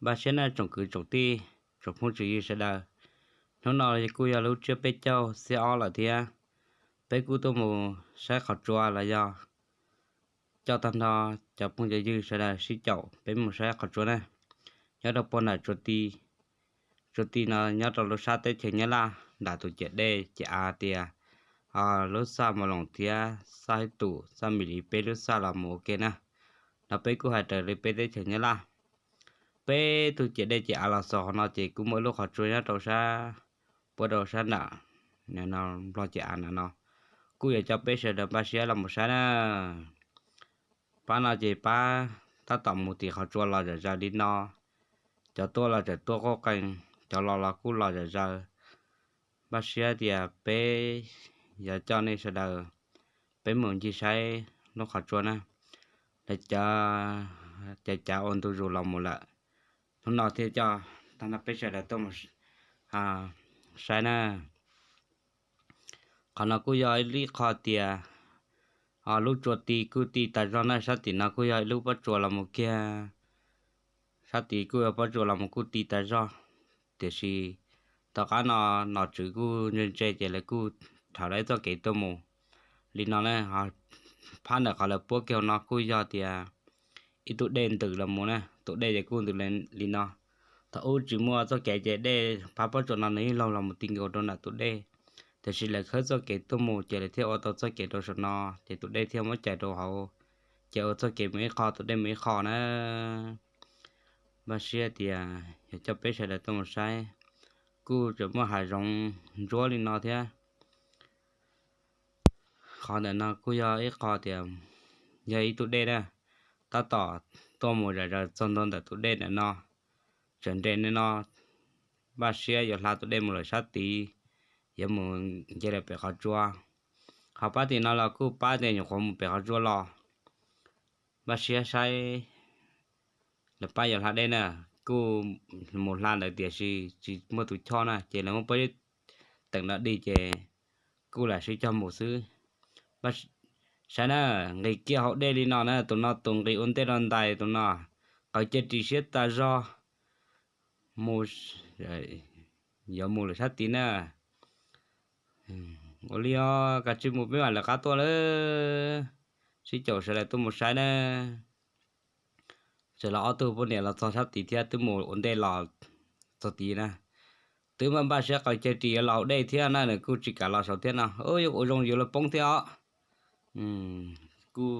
Npaj siab nawb tsoom kwv tsoom tij, tsoom phooj tsoom ywg sawv daws. Hnub no kuj yog lub tsiab peb caug xiab ob lawm thiab. Peb kuj tuaj mus saib qhov tsua los yog coj tag nrho cov phooj cov ywg sawv daws sib caum peb mus saib qhov tsua na. Nyob rau puag nram tsua ti, tsua ti no nyob rau lub sab teb chaws Nyab Laj nram tus ciam dej ciam av tias lub xaj Mos Loos thiab xaj Hib Tus xaj Mis Lis peb lub xaj los mus ua ke na. No peb kuj hais raws li peb teb chaws Nyab Laj. Peb tug ciam dej ciam av los xaus qhov no ces kuj muaj ib lub qhov tsua nyob rau sab, puab rau sab nram no Nplog ciam av na no. Kuj yuav coj peb sawv daws npaj siab los mus saib na. Pab no ces pab tab tom mus tim qhov tsua los zom zaws li no. Cov tuaj los tseem tuaj quaj qees, cov los los kuj los zom zaws. Npaj siab tias peb yuav coj nej sawv daws peb mus ncig saib lub qhov tsua na. Lawv cav cav ua ntu zus los mus lawm. Hnub no thiaj coj tag nrho peb sawv daws tuaj mus saib na. Qhov no kuj yog ib qho tias lub tsua ti kuj ti tas zog na, sab tim no kuj yog ib lub pob tsuas los mus kiag. Sab tid kuj yog pob tsuas los mus kuj ti tas zog, tiam sis tom qab no nom tswv kuj ntse ntse ces lawv kuj rhawv lawv txoj kev tuaj mus li no na. Phab ntawm qhov lawv puab kiag no kuj yog tias ib tug dej ntws los mus na, tus dej ces kuj ntws li no. Thaum ub tsis muaj txoj kev ces dej phab pob tsuas no nws yeej laug los mus ti nkaus rau nram tus dej, tiam sis lawv khawb txoj kev tuaj mus ces lawv thiaj ua tau txoj kev rau saum no, ces tus dej thiaj muab cais rau hauv, ces ua txoj kev mus ib qho tus dej mus ib qho na. Npaj siab tias yog coj peb sawv daws tuaj mus saib, kuj tseem muaj hav zoov ntsuab li no thiab. Qhov ntawm no kuj yog ib qho tias yog ib tug dej na, tab tom tuaj mus zom zaws txog ntua ntawm tus dej ntawm no, tseem nres li no. Npaj siab yuav hla tus dej mus lawm sab tid, yuav mus nce lawm pem qhov tsua. Ho pab tim no los kuj pab tias nyuam qhuav mus pem qhov tsua los. Npaj siab saib lawv pab yuav hla dej na, kuj mus hla ntawd tiam sis tsis muaj tus choj na ces lawv muab pob zeb teem dog dig ces kuj lam sib cog mus xwb. Saib na, nqis kiag hauv dej li no na, tus no tus nqis ua ntej rau ntais tus no, qaws cag ris siab tas zog. Mus, yuav mus lawm sab tid na. Ua li os, kav tsij mus peb mam lawv qab tuaj lawm. Sib caum sawv daws tuaj mus saib na. Txawm los ob tug poj niam los txog sab tid thiab twb mus ua ntej los txog tid na. Twb npaj npaj siab qaws cag ris yuav los hauv dej thiab na, nws kuj tsis kam los saud thiab no. Yuav ua zoo yuav luag poob thiab os. Kuj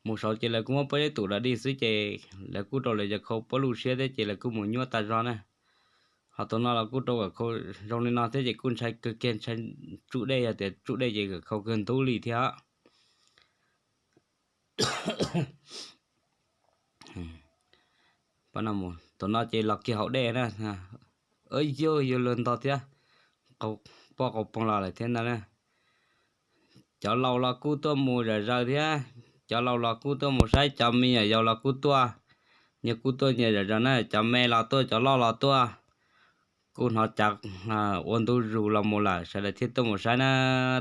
mus saud ces lawv kuj muab pob zeb tum dog dig xwb ces lawv kuj rau lawv yawg khau pob luj siab thiab ces lawv kuj mus nyuaj tas zog na. Ho tus no los kuj rau nkawd khau zoo li no thiab ces kuj ntshai kawg kiag, ntshai tsuj dej, yog tias tsuj dej ces nkawd khau kawg ntub li thiab. Tus no ces los kiag hauv dej na. Yog yog luag ntog thiab, poj qau poog los lawm thiab ntag na. Cov laus los kuj tuaj mus zom zaws thiab, cov laus los kuj tuaj mus saib, cov me nyuam yaus los kuj tuaj, nyias kuj tuaj nyias zom zaws na, cov me los tuaj cov loj los tuaj. Kuj hnov cav ua ntu zus los mus lawm sawv daws thiaj tuaj mus saib na.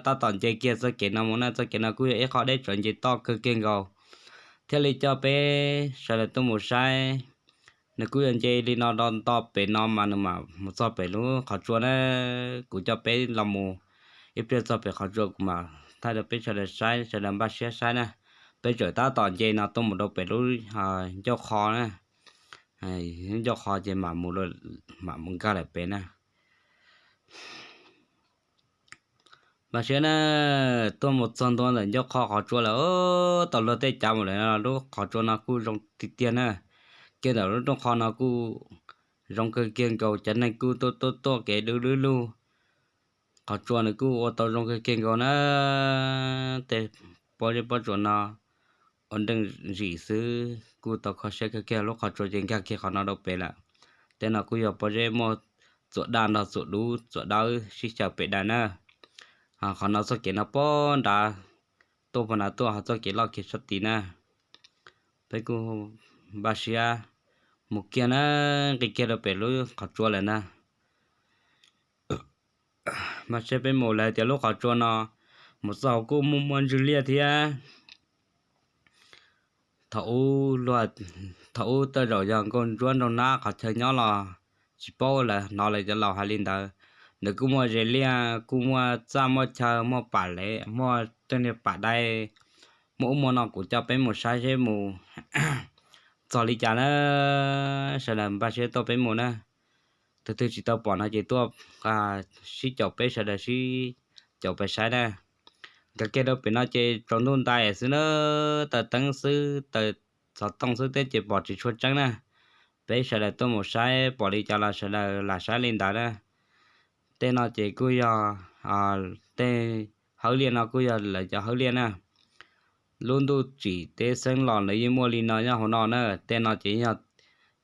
Tab tom nce kiag txoj kev no mus na, txoj kev no kuj yog ib qho deb tsawv nce toj kawg kiag nkaus, thiaj li coj peb sawv daws tuaj mus saib. Nws kuj yuav nce li no rau nto pem no mas nws mam mus txog pem lub qhov tsua na. Kuv coj peb los mus ib pliag txog pem qhov tsua kuv mam thaij rau peb sawv daws saib, sawv daws npaj siab saib na. Peb tseem tab tom nce no tuaj mus rau pem lub ncauj qho na. Ncauj qho ces mam mus, mam mus nkag lawm pem na. Npaj siab na, tuaj mus txog ntua ntawm ncauj qho qhov tsua lawm, tau luag tej cav mus lawm no, lub qhov tsua no kuj zoo tiag tiag na. Kiag ntawm lub rooj qho no kuj zoo kawg kiag nkaus, cov neeg kuj tuaj tuaj tuaj kev dub lub lug. Qhov tsua nws kuj ua tau zoo kawg kiag nkaus na. Tej pob zeb pob tsuas no ua nreej zim xwb kuj tau kho siab kawg kiag, lub qhov tsua ces nkag kiag qhov no rau pem lawm. Tej no kuj yog pob zeb muaj txuas daj nrog txuas dub txuas dawb sib xyaw pem daim na. Qhov no txoj kev no puag nrad tuaj puag nrad tuaj, ho txoj kev loj kiag sab tid na. Peb kuj npaj siab mus kiag na, nqis kiag rau pem lub qhov tsua lawm na. Mas seb peb mus lawm tias lub qhov tsua no mus txog hauv kuj muaj muaj ntswg liaj thiab. Thaum ub luag, thaum ub tej zaum yog nkauj ntsuab nraug nab qhov chaw nyob los tsis paub, lawv hnov lawv cov laus hais li ntawd. Nws kuj muaj zes liaj, kuj muaj txaj muaj chaw, muaj pam lev, muaj tej niag pam dai, muaj ub muaj no. Kuv coj peb mus saib seb mus txog li cas na. Sawv daws npaj siab tuaj peb mus na. Tus twg tsis tau pom no ces tuaj sib caum, peb sawv daws sib caum pais saib na. Nkag kiag rau pem no ces tsaus ntuj ntais xwb na, taws teeb xwb, taws xov tooj xwb thiab ces pom tsis tshua tseeb na. Peb sawv daws tuaj mus saib pom li cas los sawv daws lam saib li ntawd na. Tej no ces kuj yog tej hawb liaj no kuj yog lawv cov hawb liaj na. Lub ntuj tsim teb xeeb los lawv yeej muaj li no nyob hauv no na. Tej no ces,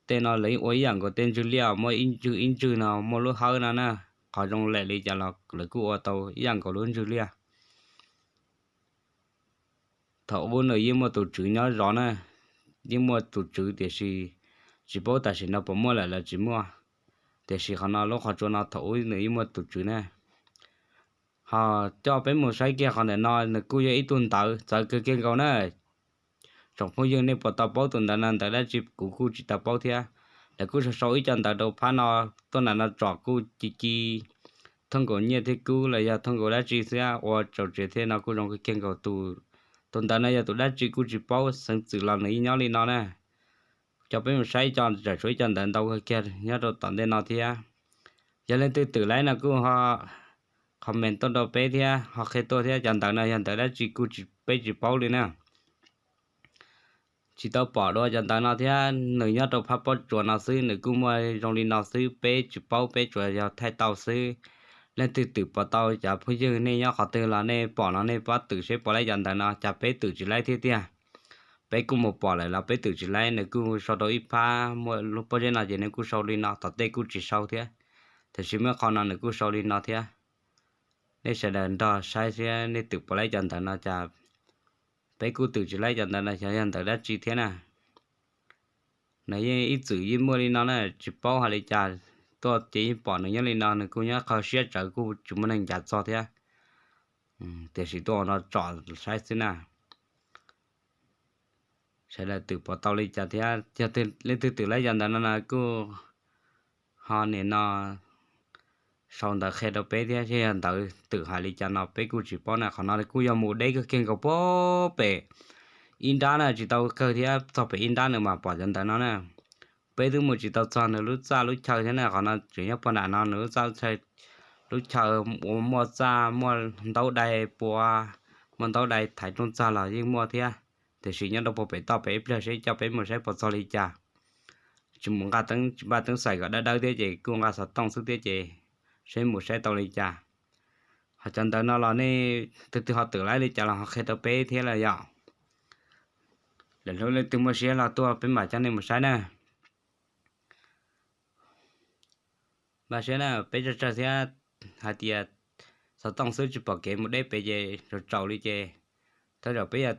tej no lawv yeej ua ib yam nkaus tej ntswg liaj, muaj ib ntswg ib ntswg no muaj lub hawb no na. Qhov zoo lem li cas los lawv kuj ua tau ib yam nkaus lub ntswg liaj. Thaum ub nws yeej muaj tus tswv nyob zov na, yeej muaj tus tswv tiam sis tsis paub tam sim no puas muaj lawm los tsis muaj. Tiam sis qhov no lub qhov tsua no thaum ub nws yeej muaj tus tswv na. Ho coj peb mus saib kiag qhov ntawm no, nws kuj yog ib tug ntawv txawv kawg kiag nkaus na. Tsoom phooj ywg nej puas tau paub tus ntawv no ntawv dab tsi? Kuv kuj tsis tau paub thiab. Lawv kuj sau sau ib co ntawv rau phab no tuaj nram no tsom kuj ci ci, thooj nkaus nyiaj thiab kub los yog thooj nkaus dab tsi xwb, ua tsaus tsev thiab no kuj zoo kawg kiag nkaus. Tus ntawv no yog tus dab tsi kuj tsis paub, xeev txwm los nws yeej nyob li no na. Coj peb mus saib ib co, tseem tshuav ib co ntawv ntau kawg kiag nyob rau tom ntej no thiab. Yog leej twg twm laib no kuj ho comment tuaj rau peb thiab ho qhia tuaj thiab. Cov ntawv no yog ntawv dab tsi kuj tsis, peb tsis paub li na. Tsis tau pom dua cov ntawv no thiab. Nws nyob rau phab pob tsuas no xwb, nws kuj muaj zoo li no xwb, peb tsis paub, peb tsuas yog thaij tau xwb. Leej twg twm pom tau, cov phooj ywg nej nyob qhov twg los nej pom no nej pab twm seb puas laib cov ntawv no, cas peb twm tsis laib thiab tiag. Peb kuj mus pom lawm los peb twm tsis laib. Nws kuj sau rau ib phab muaj lub pob zeb no ces nws kuj sau li no, tom tej kuj tsis sau thiab, tiam sis muaj qhov no nws kuj sau li no thiab. Nej sawv daws nrog saib seb nej twm puas laib cov ntawv no, cas peb kuj twm tsis laib cov ntawv no xyov yog ntawv dab tsi thiab na. Nws yeej ib txwm yeej muaj li no na, tsis paub hais li cas. Tuaj ces yeej pom nws nyob li no, nws kuj nyob qhov siab tsawv kuj tsis muaj neeg ncav txog thiab. Tiam sis tuaj ua no tsom saib xwb na. Sawv daws twm pom tau li cas thiab, yog leej twg twm laib cov ntawv no no kuj ho nim no sau ntawv qhia rau peb thiab, yog ntawv twm hais li cas no peb kuj tsis paub na. Qhov no kuj yog mus deb kawg kiag nkaus puag pem ib nrab na, tsis tau kawg thiab, txog pem ib nrab nws mas pom cov ntawv no na. Peb twb mus tsis tau txog nws lub txaj lub chaw thiab na. Qhov no tseem nyob puag nram no, nws lub txaj, lub chaw ua muaj txaj, muaj ntaub dai pua, muaj ntaub dai thaiv rooj txag los yeej muaj thiab. Tiam sis nyob rau puag pem toj pem ib pliag seb coj peb mus saib puas txog li cas. Tsis mus nqa teeb, tsis npaj teeb xais kom dawb dawb thiab ces kuj nqa xov tooj xwb thiab ces seb mus saib tau li cas. Ho cov ntawv no los nej tus twg ho twm laib li cas los ho qhia rau peb thiab los yom. Lwm hnub leej twg muaj siab los tuaj peb mam coj nej mus saib na. Npaj siab na, peb tsawg tsawg thiab hais tias xov tooj xwb tsis pom kev mus deb pem ces tsaus tsaus li ces tej zaum peb yuav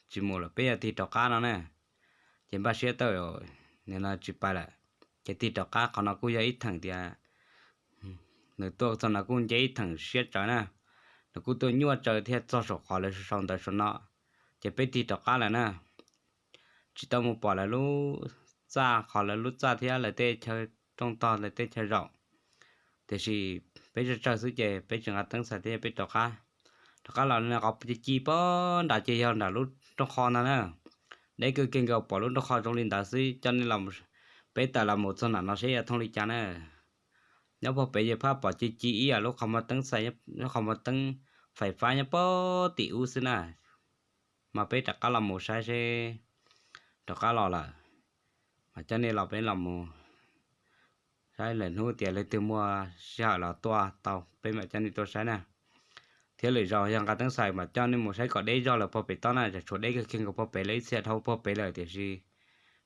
tsis mus lawm, peb yuav tig rov qab no na. Ces npaj siab tawm, nim no tsis pais lawm, ces tig rov qab. Qhov no kuj yog ib theem tias nws tuaj txog no kuj nce ib theem siab tsawv na. Nws kuj tuaj nyuaj tsawv thiab txog saum qhov lawv sau ntawv saum no, ces peb tig rov qab lawm na. Tsis tau mus pom lawv lub txaj, qhov lawv lub txaj thiab lawv tej chaw rooj tog lawv tej chaw zaum. Tiam sis peb tsawg tsawg xwb ces peb tsis nqa teeb xais thiab peb rov qab. Rov qab los qhov ci ci puag nrad ces yog nram lub rooj qho ntag na. Deb kawg kiag nkaus, pom lub rooj qho zoo li ntawd xwb, coj nej los, peb tawm los mus txog nram no seb yuav thooj li cas na. Nyob puag pem ces phab pom ci ci ib yam lub qhov muag teeb xais, lub qhov muag teeb fais fab nyob puag tim ub xwb na. Mas peb rov qab los mus saib seb, rov qab los lawm mas coj nej los, peb los mus saib. Lwm hnub tias leej twg muaj sij hawm los tuaj tau peb mam coj nej tuaj saib na. Thiab lwm zaus yog nqa teeb xais mas coj nej mus saib kom deb zog lawm puag pem toj na, tseem tshuav deb kawg kiag nkaus puag pem, lawv ib txhia dhau puag pem lawm tiam sis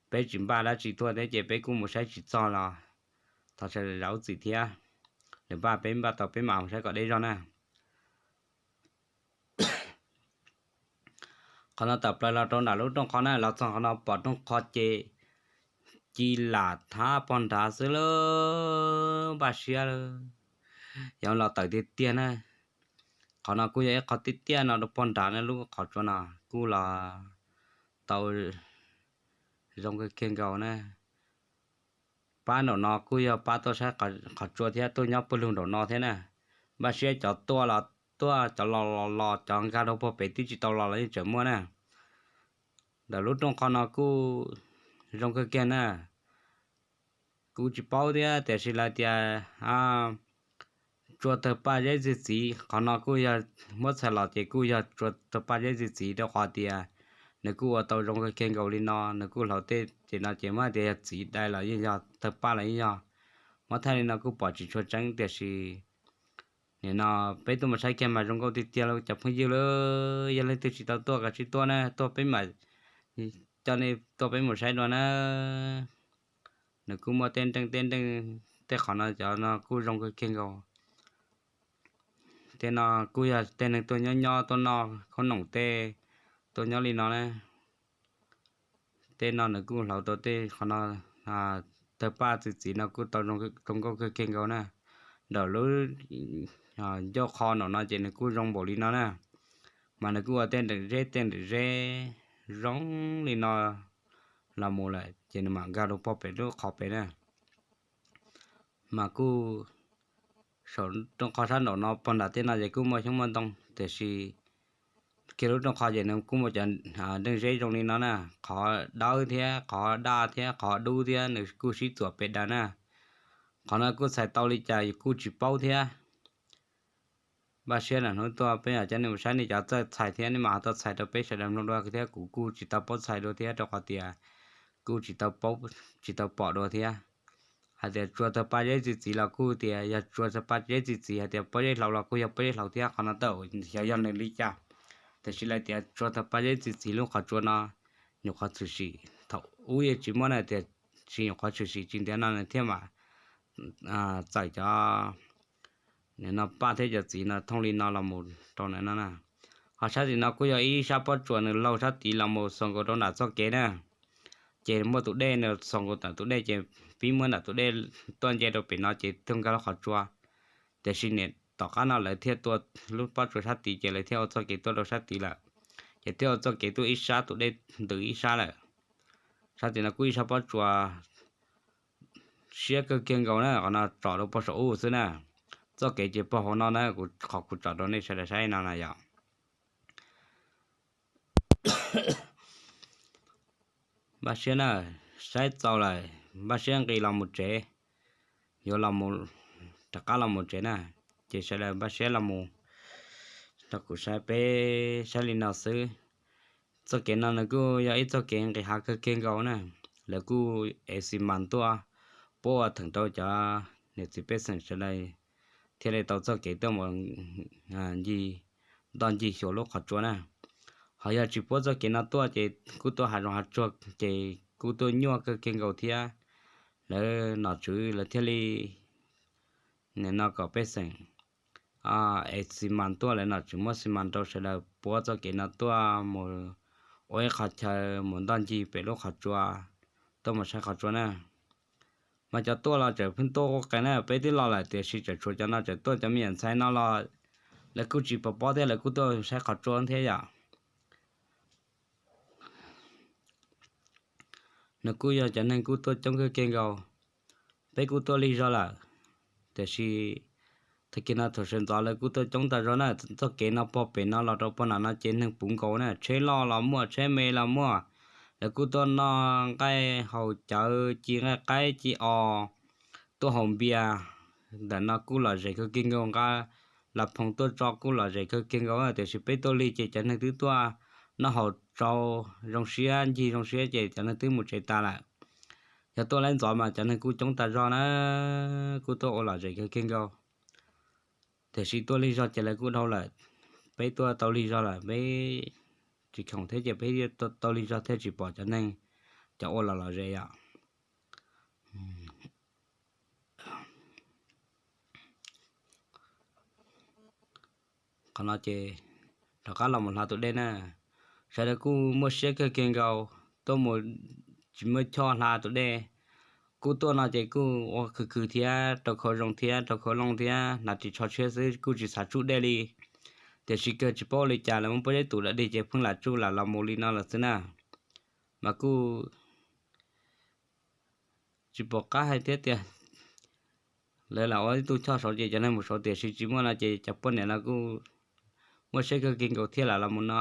peb tsis npaj dab tsi tuaj thiab ces peb kuj mus saib tsis txog los thov sawv daws zam lub txim thiab. Lwm npaj peb npaj tau peb mam mus saib kom deb zog na. Qhov no tawm plaws los rau nram lub rooj qho na, los txog qhov no pom rooj qho ces ci lam thab puag nrad xwb lawm, npaj siab lawm, yog los tawm tiag tiag na. Qhov no kuj yog ib qho tiaj tiaj no rau puag nrad na, lub qhov tsua no kuj los tau zoo kawg kiag nkaus na. Pab nraum no kuj yog pab tuaj saib qhov tsua thiab tuaj nyob pawg lug nraum no thiab na. Npaj siab cov tuaj los tuaj, cov los los los, cov nkag rau puag pem twb tsis tau los los yeej tseem muaj na. Ntawm lub rooj qhov no kuj zoo kawg kiag na. Kuv tsis paub thiab tiam sis lawv tias tsua tawg paj zeb txi txiv, qhov no kuj yog muab txhais los ces kuj yog tsua tawg paj zeb txi txiv rau qhov tias nws kuj ua tau zoo kawg kiag nkaus li no. Nws kuj hlauv tej ces no ces muab hais tias yog txiv dai los yeej yog, tawg paj los yeej yog. Muab thaij li no kuj pom tsis tshua tseeb tiam sis nim no peb tuaj mus saib kiag mas zoo nkauj tiag tiag lauj cov phooj ywg lauj. Yog leej twg tsis tau tuaj koj sim tuaj na, tuaj peb mam coj nej tuaj peb mus saib dua na. Nws kuj muaj tej nreej tej nreej, tej qhov no cov no kuj zoo kawg kiag nkaus. Tej no kuj yog tej neeg tuaj nyob nyob tuaj noj khaub noom tej tuaj nyob li no na. Tej no nws kuj hlauv tau tej qhov no, tawg paj txi txiv no kuj tau zoo nkauj kawg kiag nkaus na. Ntawm lub ncauj qho nraum no ces nws kuj zoo npaum li no na. Mas nws kuj ua tej nreem zeb tej nreem zeb zoo li no los mus lawm ces nws mam nkag rau puag pem lub qhov pem na. Mas kuj saum rooj qhov sab nraum no puag nram tej no ces kuj muaj xyoob muaj ntoo tiam sis kiag lub rooj qhov ces nws kuj muaj cov nreej zeb zoo li no na. Qhov dawb thiab qhov daj thiab qhov dub thiab nws kuj sib txuam pes daws na. Qhov no kuj txhais tau li cas kuj tsis paub thiab. Npaj siab lam hnub tuaj peb yog cov nej mus saib nej cov txawj txhais thiab nej mam ho tuaj txhais rau peb sawv daws mloog dua thiab kuv kuj tsis tau paub txhais dua thiab rau qhov tias kuj tsis tau paub, tsis tau pom dua thiab. Hais tias tsua tawg paj zeb txi txiv los kuj tias yog tsua tawg paj zeb txi txiv, hais tias pob zeb hlauv los kuj yog pob zeb hlauv thiab. Qhov no tau xyov yog nws li cas, tiam sis lawv tias tsua tawg paj zeb txi txiv lub qhov tsua no nyuam qhuav tshwm sim, thaum ub yeej tsis muaj na tias tsis nyuam qhuav tshwm sim tsis ntev no nws thiaj mam txawm cov no paj thiab cov txiv no thooj li no los mus rau ntawm no na. Ho sab tim no kuj yog ib sab pob tsuas nws laug sab tid los mus xaus nkaus rau nram txoj kev na. Ces muaj tus dej nws xaus nkaus ntawm tus dej ces pib muab nram tus dej tuaj nce rau pem no ces thiaj nkag lub qhov tsua. Tiam sis niam tom qab no lawv thiaj tua lub pob tsuas sab tid ces lawv thiaj ua txoj kev tuaj rau sab tid lawm. Ces thiaj ua txoj kev tuaj ib sab tus dej ntws ib sab lawm. Sab tim no kuj ib sab pob tsuas siab kawg kiag nkaus na, qhov no tsom rau puag saum ub xwb na. Txoj kev ces puag hauv no na, qhov kuv tsom rau nej sawv daws saib no na yom. Npaj siab na, saib txaus lawm npaj siab nqis los mus tsev, yuav los, rov qab los mus tsev na. Ces sawv daws npaj siab los mus rau kuv saib, peb saib li no xwb. Txoj kev no nws kuj yog ib txoj kev nqis hav kawg kiag nkaus na. Lawv kuj ev xi mas tuaj puab ua theem rau cov niam txiv pej xeem sawv daws thiaj li tau txoj kev tuaj mus ncig ntoj ncig xyuas lub qhov tsua na. Ho yog tsis puab txoj kev no tuaj ces kuj tuaj hav zoov hav tsuag ces kuj tuaj nyuaj kawg kiag nkaus thiab. Lawv nom tswv lawv thiaj li nim no kom pej xeem ev xi mas tuaj, lawv nom tswv muab xi mas rau sawv daws puab txoj kev no tuaj mus ua ib qho chaw mus ntoj ncig pem lub qhov tsua, tuaj mus saib qhov tsua na. Mas cov tuaj los tseem pheej tuaj quj qees na, peb twb los lawm tiam sis tseem tshuav cov no tseem tuaj, cov me nyuam ntxhais no los lawv kuj tsis pom pob thiab lawv kuj tuaj saib qhov tsua thiab yom. Nws kuj yog cov neeg kuj tuaj coob kawg kiag nkaus, peb kuj tuaj lig zog lawm. Tiam sis tag kis no thaum sawv ntxov lawv kuj tuaj coob tas zog na, txoj kev no puag pem no los rau puag nram no ces neeg puv nkaus na, tsheb loj los muaj, tsheb me los muaj. Lawv kuj tuaj noj nqaij haus cawv, ci nqaij qaib ci os, tuaj haus npias. Ntawm no kuj lom zem kawg kiag nkaus, nqa las phoom tuaj tso kuj lom zem kawg kiag nkaus, tiam sis peb tuaj lig ces cov neeg twb tuaj noj haus tsau zoo siab ncig zoo siab ces cov neeg twb mus tsev tas lawm. Yog tuaj laib ntxov mas cov neeg kuj coob tas zog na, kuj tuaj ua lom zem kawg kiag nkaus. Tiam sis tuaj lig zog ces lawv kuj dhau lawm, peb tuaj tau lig zog lawm peb tsis khoom thiab ces peb tau lig zog thiaj tsis pom cov neeg cov ua los lom zem yom. Qhov no ces rov qab los mus hla tus dej na. Sawv daws kuj muaj siab kawg kiag nkaus, tuaj mus tsis muaj choj hla tus dej. Kuj tuaj no ces kuj ua khwv khwv thiab rau khau zoo thiab rau khau looj thiab hnav ris tsho tshiab xwb kuj tsis xav tsuj dej li. Tiam sis kawg tsis paub ua li cas lawv muab pob zeb tus dam dig ces pheej lam tsuj lam los mus li no lawm xwb na. mas kuj tsis pom qab hais thiab tias lawv lam ua ib tug choj saud ces cov neeg mus saud, tiam sis tsis muaj no ces cov poj niam no kuj muaj siab kawg kiag nkaus thiaj lam los mus no.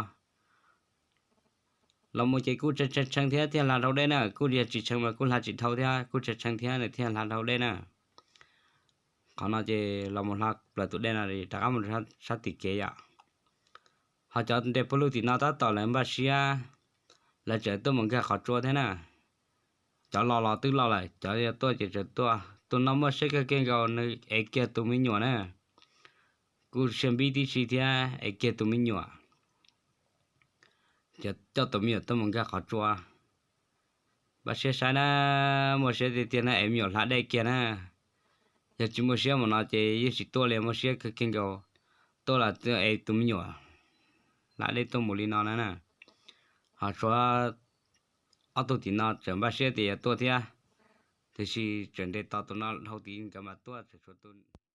Los mus ces kuj tshee tshee tshee thiab thiaj hla dhau dej na, kuj yog tsis tshee mas kuj hla tsis dhau thiab, kuj tshee tshee thiab nws thiaj hla dhau dej na. Qhov no ces los mus hla plaws tus dej no rov qab mus sab tim kev yom. Ho cov nres pug lug tim no tab tom lawv npaj siab, lawv tseem tuaj mus nkag qhov tsua thiab na. Cov los los twb los lawm, cov yuav tuaj ces tseem tuaj. Tus no muaj siab kawg kiag nkaus, nws ev kiag tus me nyuam na, kuj siab npib tib si thiab ev kiag tus me nyuam. Ces coj tus me nyuam tuaj mus nkag qhov tsua. Npaj siab saib na, muaj siab tiag tiag na, ev me nyuam hla dej kiag na. Yog tsis muaj siab mus no ces yeej tsis tuaj li, muaj siab kawg kiag nkaus, tuaj los ev tus me nyuam hla dej tuaj mus li no na. Ho tshuav ob tug tim no tseem npaj siab tias yuav tuaj thiab, tiam sis tseem nres tos tus no dhau tid nkawd mam tuaj, tseem tshuav tus